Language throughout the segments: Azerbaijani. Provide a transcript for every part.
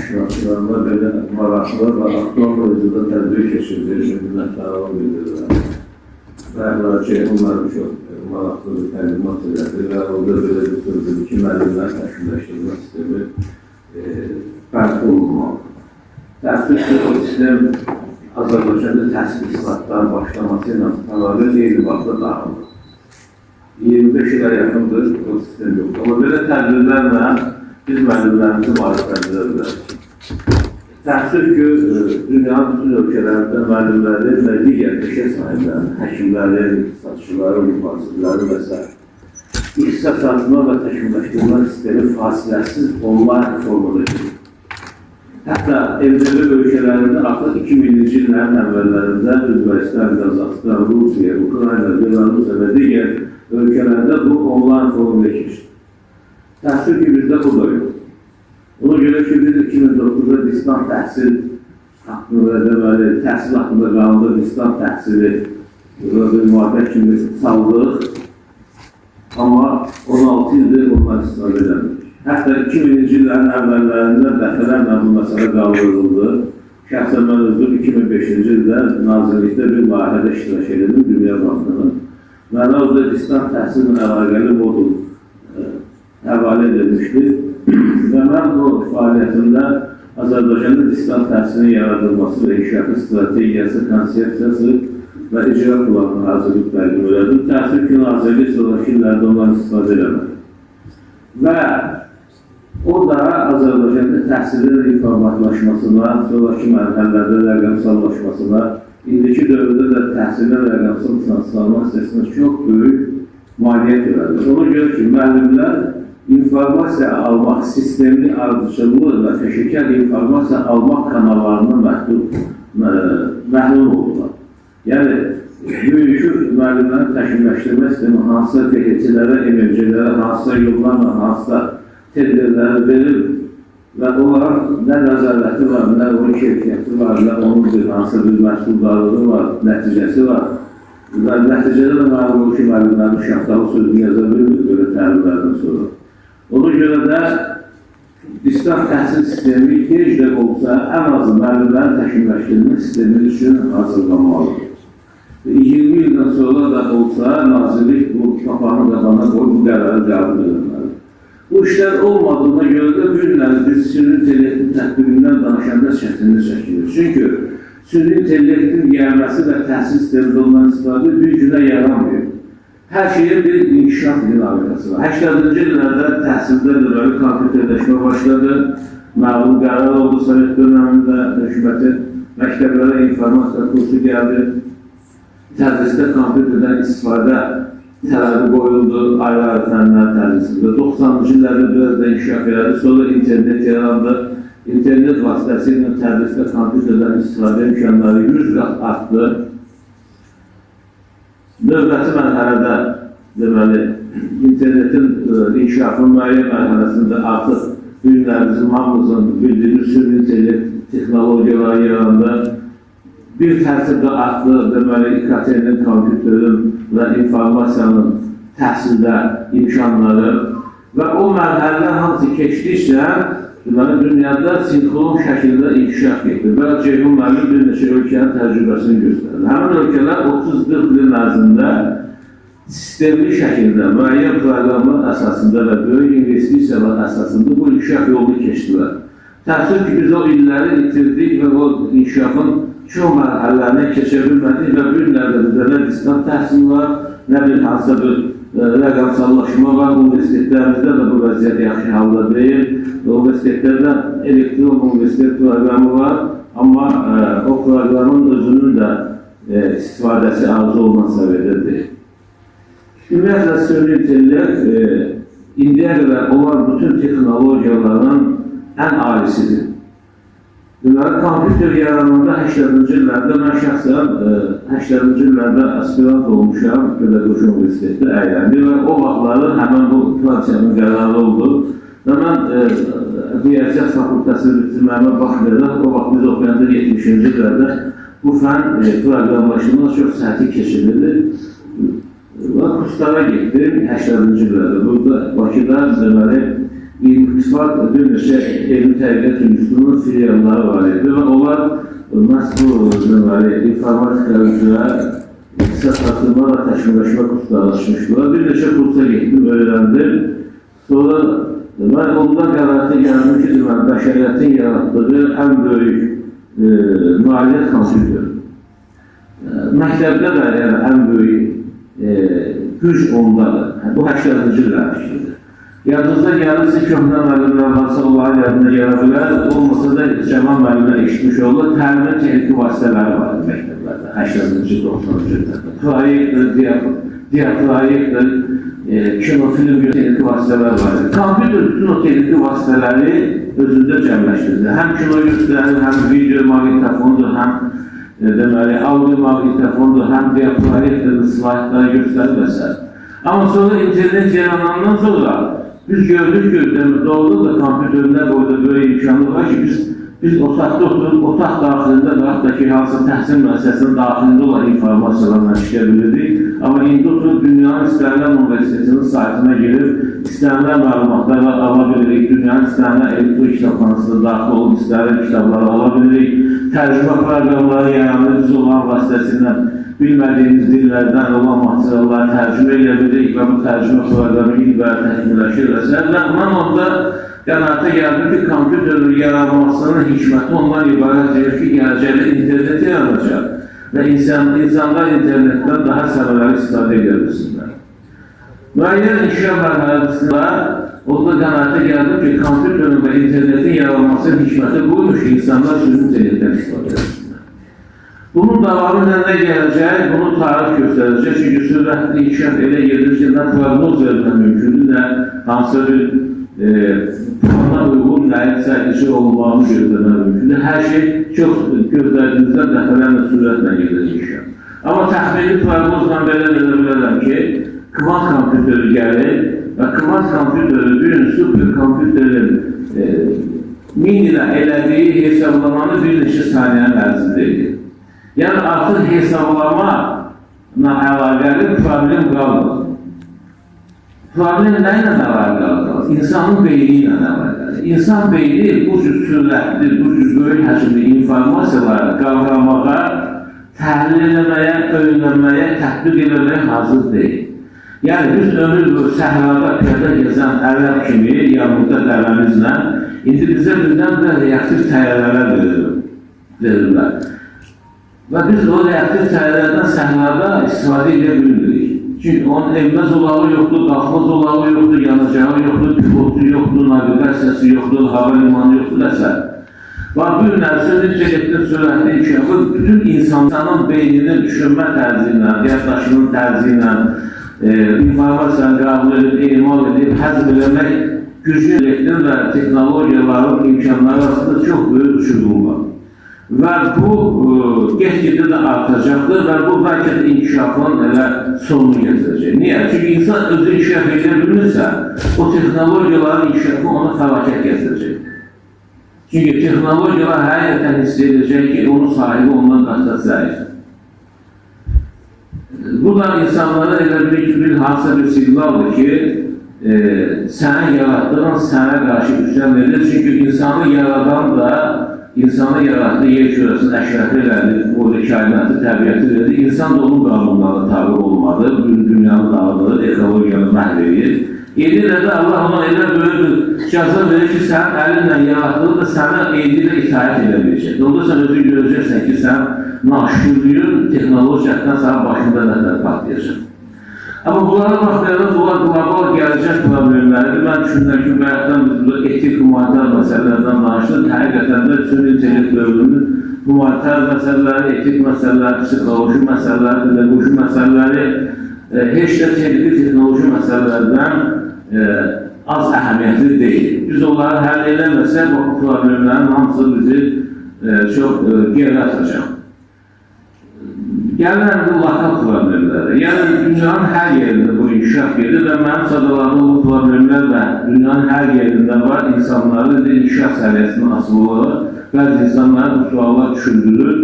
təşkilatlarına belə maraqlı və aktual mövzuda tədbir keçirdiyi üçün minnətdarlığımı bildirirəm. Bayaqlar Ceyhun müəllim çox maraqlı bir təqdimat elədi və orada belə bir söz dedi ki, müəllimlər təkmilləşdirmə sistemi bərpa olunmalıdır. Təəssüf ki, o sistem Azərbaycanda təhsil islahatlarının başlaması ilə paralel eyni vaxtda dağıldı. 25 ilə yaxındır o sistem yoxdur. Amma belə tədbirlərlə biz müəllimlərimizi maarifləndirə bilərik. Təəssüf ki, dünyanın bütün ölkələrində müəllimlərin və digər peşə sahiblərinin, həkimlərin, iqtisadçıların, mühasiblərin və s. ixtisaslaşma və təkmilləşdirmə sistemi fasiləsiz onlayn formada gedir. Hətta MDB ölkələrində artıq 2000-ci illərin əvvəllərində Özbəkistan, Qazaxıstan, Rusiya, Ukrayna, Belarus və digər ölkələrdə bu onlayn formada keçdi. Təəssüf ki, bizdə bu da yox. Ona görə ki, biz 2009-da distant təhsil haqqında, deməli, təhsil haqqında qanunda distant təhsili bir maddə kimi saldıq. Amma 16 ildir ondan istifadə eləmirik. Hətta 2000-ci illərin əvvəllərində dəfələrlə bu məsələ qaldırıldı. Şəxsən mən özüm 2005-ci ildə nazirlikdə bir layihədə iştirak edirdim, Dünya Bankının. Mənə orada distant təhsillə əlaqəli modul həvalə edilmişdi. Və mən bu fəaliyyətimdə Azərbaycanda distant təhsilin yaradılması və inkişafı strategiyası, konsepsiyası və icra planını hazırlayıb təqdim elədim. Təəssüf ki, nazirlik sonraki illərdə ondan istifadə eləmədi. Və o da Azərbaycanda təhsilin informatlaşmasına, sonraki mərhələlərdə rəqəmsallaşmasına, indiki dövrdə də təhsilin rəqəmsal transformasiyasına çox böyük maneə törədir. Ona görə ki, müəllimlər informasiya almaq sistemli, ardıcıllı və peşəkar informasiya almaq kanallarından məhrum oldular. Yəni, bugünkü müəllimlərin təkmilləşdirmə sistemi hansısa PHC-lərə, MMC-lərə, hansısa yollarla, hansısa tedbirləri verir və onların nə nəzarəti var, nə onun keyfiyyəti var, nə onun bir hansısa bir məhsuldarlığı var, nəticəsi var. Və nəticədə də məlum olur ki, müəllimlərin şəftalı sözünü yaza bilmir belə təlimlərdən sonra. Ona görə də distant təhsil sistemi gec də olsa ən azı müəllimlərin təkmilləşdirilmə sistemi üçün hazırlanmalıdır. 20 ildən sonra da olsa nazirlik bu papağını qabağına qoyub bu qərarı qəbul edilməlidir. Bu işlər olmadığına görə də bu günləri biz süni intellektin tətbiqindən danışanda çətinlik çəkilir. Çünki süni intellektin gəlməsi və təhsil sistemində ondan istifadə bir günə yaranmıyor. Hər şeyin bir inkişaf dinamikası var. 80-ci illərdə təhsildə deməli kompüterləşmə başladı. Məlum qərar oldu Sovet dönəmində hökumətin məktəblərə informasiya kursu gəldi. Tədrisdə kompüterdən istifadə tələbi qoyuldu ayrı-ayrı fənlər tədrisində. 90-cı illərdə biraz da inkişaf elədi. Sonra internet yarandı. İnternet vasitəsilə tədrisdə kompüterdən istifadə imkanları 100 qat artdı. Növbəti mərhələdə deməli, internetin inkişafının müəyyən mərhələsində artıq bu günlər bizim hamımızın bildiyimiz süni intellekt texnologiyaları yarandı. Bir tərtibdə artdı, deməli, İKT-nin, kompüterin və informasiyanın təhsildə imkanları və o mərhələlər hamısı keçdikcə deməli, dünyada sinxron şəkildə inkişaf etdi və Ceyhun müəllim bir neçə ölkənin təcrübəsini göstərdi. Həmin ölkələr 30-40 ilin ərzində sistemli şəkildə müəyyən proqramlar əsasında və böyük investisiyalar əsasında bu inkişaf yolunu keçdilər. Təəssüf ki, biz o illəri itirdik və o inkişafın çox mərhələlərinə keçə bilmədik və bu günlərdə bizdə nə distant təhsil var, nə bir hansısa bir rəqəmsallaşma var. Universitetlərimizdə də bu vəziyyət yaxşı halda deyil. Universitetlərdə elektron universitet proqramı var, amma o proqramın özünün də istifadəsi arzu olunan səviyyədə deyil. Ümumiyyətlə, süni intellekt indiyə qədər olan bütün texnologiyaların ən alisidir. Deməli, kompüter yarananda 80-ci illərdə mən şəxsən 80-ci illərdə aspirant olmuşam Pedaqoji Universitetdə əyləndi və o vaxtları həmin bu Fransiyanın qərarı oldu və mən riyaziyyat fakültəsini bitirməyimə baxmayaraq, o vaxt biz oxuyanda 70-ci illərdə bu fən proqramlaşdırma çox səthi keçirildi. Və kurslara getdim 80-ci illərdə. Burada Bakıda deməli İqtisad bir neçə elmi tədqiqat institutunun filialları var idi və onlar məhz bu deməli, informatika üzrə ixtisaslaşdırma və təkmilləşmə kursları açmışdılar. Bir neçə kursa getdim, öyrəndim. Sonra mən onda qənaətə gəldim ki, deməli, bəşəriyyətin yaratdığı ən böyük nailiyyət kompüterdir. Məktəbdə də yəni, ən böyük güc ondadır. Bu 80-ci illərin fikridir. Yadınızda gəlirsə, köhnə müəllimlər varsa, onların yadına gələ bilər, olmasa da cavan müəllimlər eşitmiş olur. Təlimin texniki vasitələri var idi məktəblərdə, 80-ci, 90-cı illərdə. Proyektor, diaproyektor, kino, film texniki vasitələr var idi. Kompüter bütün o texniki vasitələri özündə cəmləşdirdi. Həm kino göstərir, həm video maqnitofondur, həm deməli, audio maqnitofondur, həm diaproyektordur, slaydları göstərir və s. Amma sonra internet yaranandan sonra biz gördük ki, doğrudan da kompüterində boyda böyük imkanı var ki, biz otaqda oturub, otaq daxilində və hətta ki, hansısa təhsil müəssisəsinin daxilində olan informasiyalarla işləyə bilirdik. Amma indi oturub dünyanın istənilən universitetinin saytına girib, istənilən məlumatları ala bilirik, dünyanın istənilən elektron kitabxanasına daxil olub, istənilən kitabları ala bilirik, tərcümə proqramları yaranır, biz onların vasitəsilə bilmədiyimiz dillərdən olan materialları tərcümə edə bilirik və bu tərcümə proqramı ilbəyə təkmilləşir və s. Və mən onda qənaətə gəldim ki, kompüterin yaranmasının hikməti ondan ibarətdir ki, gələcəkdə internet yaranacaq və insanlar internetdən daha səmərəli istifadə edə bilsinlər. Müəyyən inkişaf mərhələsində onda qənaətə gəldim ki, kompüterin və internetin yaranmasının hikməti buymuş ki, insanlar süni internetdən istifadə etsinlər. Bunun davamı ilə nə gələcək, bunu tarix göstərəcək. Çünki sürətli inkişaf elə gedir ki, nə proqnoz vermək mümkündür, nə hansısa bir plana uyğun nəyisə icra olunmağını gözləmək mümkündür. Hər şey çox gözlədiyimizdən dəfələrlə sürətlə gedir inkişaf. Amma təxmini proqnozla belə deyə bilərəm ki, kvant kompüteri gəlir və kvant kompüteri bir gün super kompüterin min ilə elədiyi hesablamanı bir neçə saniyənin ərzində edir. Yəni artıq hesablama əlaqəli problem qalmır. Problem nə ilə əlaqəlidir? İnsanın beyni ilə əlaqəli. İnsan beyni bu cür sürətli, bu cür böyük həcmli informasiyaları qavramağa, təhlil eləməyə, öyrənməyə, tətbiq eləməyə hazır deyil. Yəni biz ömür boyu səhrada piyada gəzən ərəb kimi yanımızda dəvəmizlə, indi bizə birdən-birə reaktiv təyyarələr verirlər. Və biz o reaktiv təyyarələrdən səhrada istifadə edə bilmirik. Çünki onun enmə zolağı yoxdur, qalxma zolağı yoxdur, yanacağı yoxdur, pilotu yoxdur, navigasiyası yoxdur, hava limanı yoxdur və s. Və bu günlər süni intellektin sürətli inkişafı bütün insanın beyninin düşünmə tərzi ilə, yaddaşının tərzi ilə, informasiyanı qəbul edib, emal edib, həzm eləmək gücü intellektin və texnologiyaların imkanları arasında çox böyük uçurum var. Və bu get-gedə də artacaqdır və bu bəlkə də inkişafın elə sonunu gətirəcək. Niyə? Çünki insan özü inkişaf edə bilmirsə, o texnologiyaların inkişafı ona fəlakət gətirəcək. Çünki texnologiyalar həqiqətən hiss edəcək ki, onun sahibi ondan qat-qat zəifdir. Bu da insanlara elə bilir ki, bir hansısa bir siqnaldır ki, sənin yaratdığın sənə qarşı üsyan edir. Çünki insanı yaradan da insanı yaratdığı yer kürəsinin əşrəfi elədi, orada kainatı, təbiəti verdi. İnsan da onun qanunlarına tabi olmadı, bütün dünyanı dağıdır, ekologiyanı məhv edir. Eynilə də Allah ona elə böyük bir cəza verir ki, sənin əlinlə yaratdığı da sənə eynilə itaət eləməyəcək. Onda sən özün görəcəksən ki, sən naşükürlüyün texnologiyasından sənin başında nətər patlayacaq. Amma bunlara baxmayaraq, bunlar qlobal gələcək problemləridir. Mən düşünürəm ki, bayaqdan biz burada etik, humanitar məsələlərdən danışdıq. Həqiqətən də süni intellekt dövrünün humanitar məsələləri, etik məsələləri, psixoloji məsələləri, pedaqoji məsələləri heç də texniki, texnoloji məsələlərdən az əhəmiyyətli deyil. Biz onları həll eləməsək, bu problemlərin hamısı bizi çox geri atacaq. Gəlirəm bu lokal problemlərə. Yəni dünyanın hər yerində bu inkişaf gedir və mənim sadaladığım bu problemlər də dünyanın hər yerində var. İnsanların da inkişaf səviyyəsindən asılı olaraq bəzi insanları bu suallar düşündürür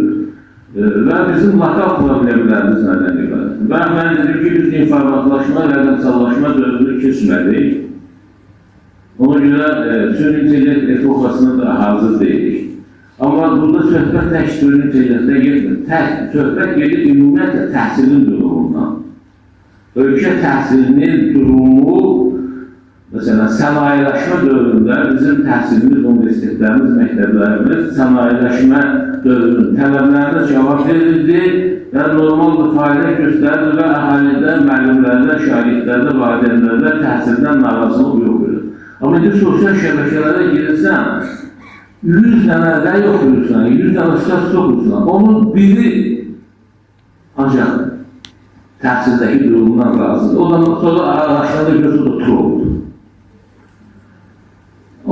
və bizim lokal problemlərimiz nədən ibarətdir? Və mən dedim ki, biz informatlaşma, rəqəmsallaşma dövrünü keçmədik. Ona görə süni intellekt epoxasına da hazır deyilik. Amma burada söhbət tək süni intellektə getmir. Söhbət gedir ümumiyyətlə təhsilin durumundan. Ölkə təhsilinin durumu, məsələn, sənayeləşmə dövründə bizim təhsilimiz, universitetlərimiz, məktəblərimiz sənayeləşmə dövrünün tələblərinə cavab verirdi və normal bir fəaliyyət göstərirdi və əhalidə, müəllimlərdə, şagirdlərdə, valideynlərdə təhsildən narazılıq yox idi. Amma indi sosial şəbəkələrə girirsən, 100 dənə rəy oxuyursan, 100 dənə status oxuyursan, onun biri ancaq təhsildəki durumundan razıdır. O da sonra araşdırmada görürsə o trolldur.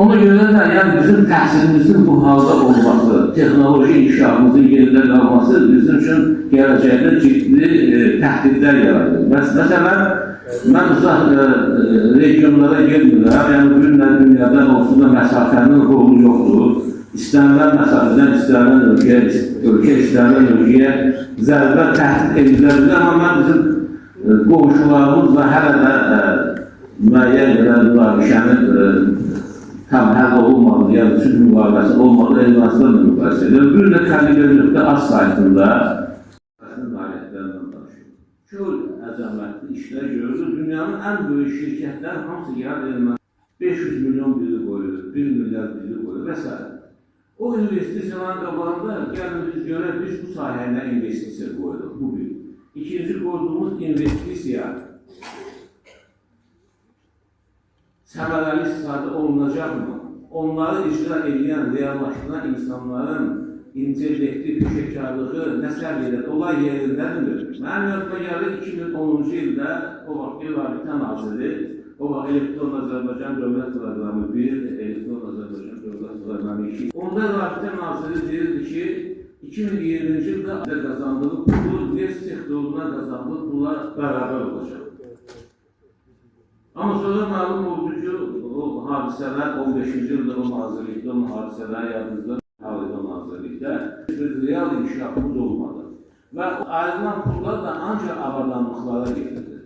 Ona görə də yəni bizim təhsilimizin bu halda olması, texnoloji inkişafımızın yerində qalması bizim üçün gələcəkdə ciddi təhdidlər yaradır. Məsələn, mən uzaq regionlara getmirəm, yəni bu günlər dünyada olsun da məsafənin rolu yoxdur. İstənilən məsafədən istənilən ölkəyə, ölkə istənilən ölkəyə zərbə təhdid edilə bilər, amma mən bizim qonşularımızla hələ də müəyyən qədər münaqişənin tam həll olunmadı, yəni sülh müqaviləsi olmadı, Ermənistanla müqayisə edir. Bir də Kaliber.az saytında nailiyyətlərlə danışır. Çox əzəmətli işlər görürüz. Dünyanın ən böyük şirkətləri hamısı gəlir Ermənistan. 500 milyon biri qoyur, 1 milyard biri qoyur və s. O investisiyaların qabağında gəlin biz görək, biz bu sahəyə nə investisiya qoyduq. Bu bir. İkinci qoyduğumuz investisiya səmərəli istifadə olunacaqmı? Onları icra edən, reallaşdıran insanların intellekti, peşəkarlığı nə səviyyədə, olay yerindədir. Mənim yadıma gəlir 2010-cu ildə o vaxt Rabitə Naziri, o vaxt Elektron Azərbaycan Dövlət Proqramı 1, Elektron Azərbaycan Dövlət Proqramı 2. Onda Rabitə Naziri deyirdi ki, 2020-ci ildə qazandığı pulu neft sektoruna qazandığı pula bərabər olacaq. Amma sonra məlum oldu ki, o hadisələr 15-ci ildə o nazirlikdə, o hadisələr yadınızda, o nazirlikdə bir real inkişafımız olmadı. Və ayrılan pullar da ancaq avadanlıqlara gedirdi.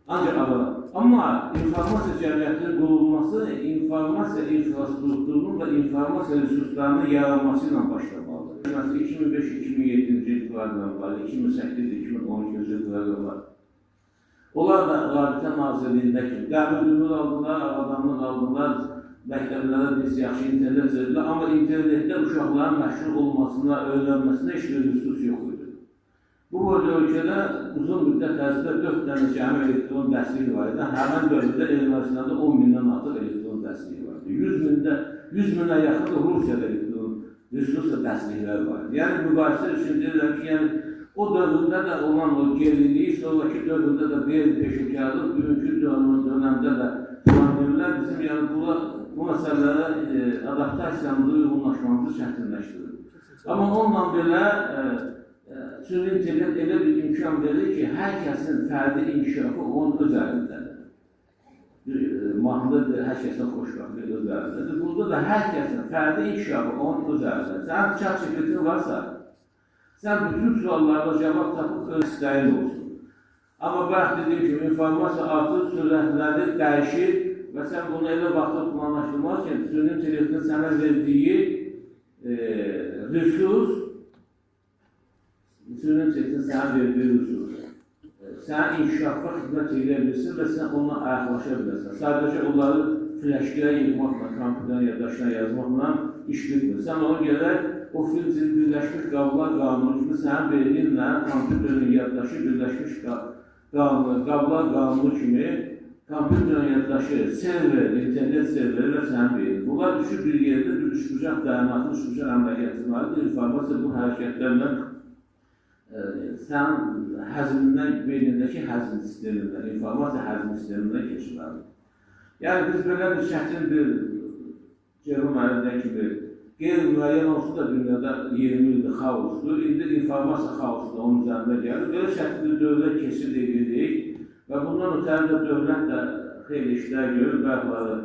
Ancaq avadan. Amma informasiya cəmiyyətinin qurulması informasiya infrastrukturunun və informasiya resurslarının yaranması ilə başlamalıdır. Məsələn, 2005-2007-ci il proqram var, 2008-2012-ci il proqram var. Onlar da Rabitə Nazirliyindəki qəbul aldılar, avadanlıq aldılar, məktəblərə biz yaxşı internet verdilər, amma internetdə uşaqların məşğul olmasına, öyrənməsinə heç bir resurs yox idi. Bu boyda ölkədə uzun müddət ərzində 4 dənə cəmi elektron dərsliyi var idi. Həmən dövrdə Ermənistanda 10 mindən artıq elektron dərsliyi var idi. 100 minə yaxın da Rusiyada elektron resursla dərsliklər var idi. Yəni, müqayisə üçün deyirəm ki, yəni, o dövründə də olan o geriliyi, sonraki dövründə də qeyri-peşəkarlıq, bugünkü dönəmdə də problemlər bizim yəni, bu məsələlərə adaptasiyamızı, uyğunlaşmamızı çətinləşdirir. Amma onunla belə süni intellekt elə bir imkan verir ki, hər kəsin fərdi inkişafı onun öz əlindədir. Mahnıda hər kəsin xoşbəxtliyi öz əlindədir. Burada da hər kəsin fərdi inkişafı onun öz əlindədir. Sənin chat-GPT varsa, sən bütün suallarda cavab tapıb öz istəyin olsun. Amma bayaq dediyim kimi, informasiya artır, sürətləri dəyişir və sən bunu elə vaxtda planlaşdırmaq ki, süni intellektin sənə verdiyi resurs, süni intellektin sənə verdiyi resurs, sənə inkişafa xidmət edə bilsin və sən onunla ayaqlaşa bilərsən. Sadəcə onları fləşkəyə yığmaqla, kompüterin yaddaşına yazmaqla iş bitmir. Sən ona görə o filtr Birləşmiş Qablar Qanunu kimi sənin beyninlə kompüterin yaddaşı Birləşmiş Qablar Qanunu kimi kompüterin yaddaşı, server, internet serveri və sənin beynin. Bunlar üçü bir yerdə bir üçbucaq dayanaqlı, üçbucaq əmələ gətirməlidir. İnformasiya bu hərəkətlərlə sənin həzmindən, beynindəki həzm sistemindən, informasiya həzm sistemindən keçirməlidir. Yəni, biz belə bir çətin bir Ceyhun müəllimdən kimi qeyri-müəyyən olsun da dünyada 20 ildir xaosdur, indi informasiya xaosu da onun üzərində gəlir. Belə çətin bir dövrə keçid edirik və bundan ötəri də dövlət də xeyli işlər görür. Bəziləri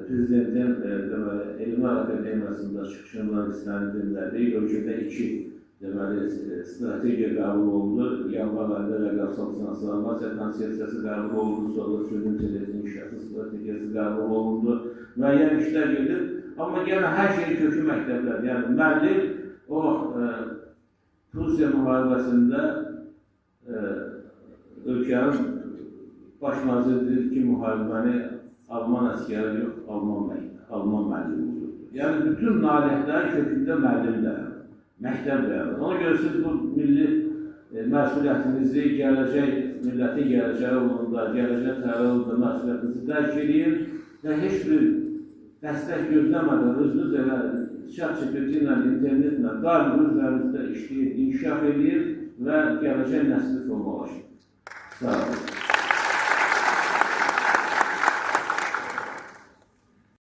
Prezidentin Elmlər Akademiyasında çıxışından hissəni dinlədik. Ölkədə iki deməli, strategiya qəbul olundu. Yanvar ayında rəqəmsal transformasiya konsepsiyası qəbul olundu, sonra süni intellektin inkişafı strategiyası qəbul olundu. Müəyyən işlər gedir. Amma yenə hər şeyin kökü məktəblər. Yəni, müəllim o vaxt Rusiya müharibəsində ölkənin baş naziri deyir ki, müharibəni Alman əskəri yox, Alman müəllimi olurdu. Yəni, bütün nailiyyətlərin kökündə müəllim dayanır, məktəb dayanır. Ona görə siz bu milli məsuliyyətinizi, gələcək, millətin gələcəyi uğrunda, gələcək tələbə uğrunda məsuliyyətinizi dərk edin və heç bir dəstək gözləmədən özünüz elə chat-GPT ilə, internetlə daim üzərinizdə işləyir, inkişaf edir və gələcək nəsli formalaşır. Sağ olun.